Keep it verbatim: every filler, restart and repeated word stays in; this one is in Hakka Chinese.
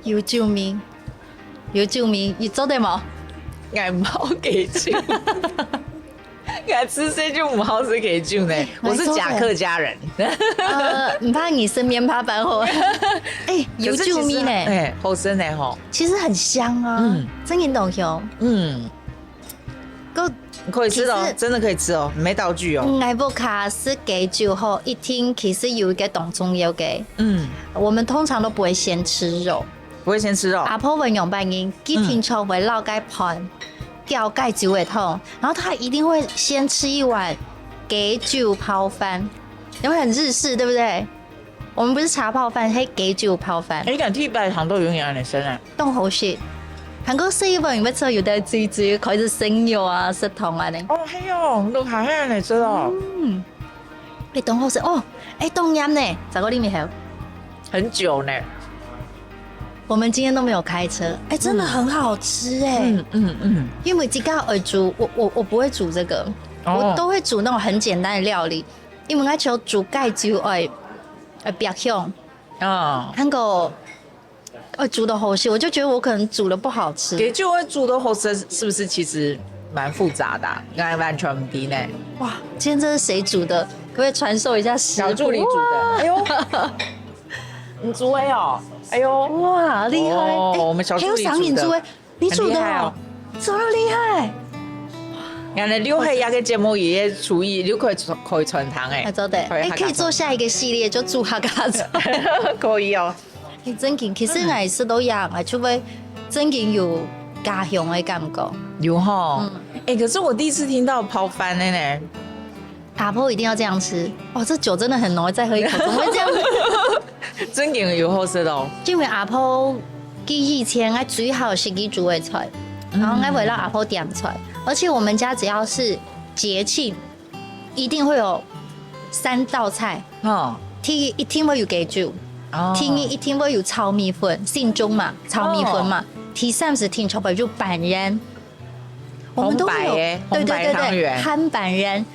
有酒味，有酒味，你做得無？ 𠊎毋好雞酒，𠊎自細就毋好食雞酒呢。我是假客家人。呃，毋怕你身边怕搬货。哎，有酒味呢，哎，好食呢吼。其实很香啊，嗯真的很香。嗯，个可以吃的哦其实，真的可以吃哦，没道具哦。嗯，哎，不卡是给酒后一听，其实有一个懂中有给，嗯，我们通常都不会先吃肉。不会先吃肉。阿婆会用白银，一定就会落个盘，吊个酒的桶，然后他一定会先吃一碗给酒泡饭，因为很日式，对不对？我们不是茶泡饭，是给酒泡饭，哎，你看第一拜糖豆有你安尼生啊？冻好食。韩国是一碗有没有吃有的追追，可以是生肉啊，食糖啊呢。哦，嘿哦，都还还安尼生哦，嗯，哎，冻好食哦，哎，冻饮呢，咋个里面还有？很久呢。我们今天都没有开车，哎，真的很好吃哎。嗯嗯嗯，因为自家会煮，我我我不会煮这个，哦我都会煮那种很简单的料理，因为我要求煮盖酒哎，呃，比较香，啊，韩国呃煮的好吃，我就觉得我可能煮的不好吃。给酒会煮的好吃，是不是其实蛮复杂的、啊？刚才完全不知呢。哇，今天这是谁煮的？可不可以传授一下食谱？小助理煮的。哎呦，你煮的哦，哎呦，哇，厉害！哦哎我们小助理还有赏你煮的煮哎，你煮的哦很厉害哦，这么厉害！原来刘海牙个节目也厨艺，刘可以传可以传糖哎哎，，做的，哎，可以可以做下一个系列，就煮客家菜。可以哦。哎，真紧，其实我也是都一样，哎，除非真紧有家乡的感觉。有吼，哎、可是我第一次听到泡饭的呢。阿婆一定要这样吃，哇，这酒真的很浓，再喝一口，怎么会这样？真的有好吃的哦。因为阿婆佢以前，哎，最好是佢煮的菜，然后我会让阿婆点菜，而且我们家只要是节庆，一定会有三道菜，哈，第一一定会有给酒，哦第二一定会有炒米粉，新中嘛，炒米粉嘛，第三是听说会有板仁，我们都会有，红白耶对对对对，红白汤圆汉板仁。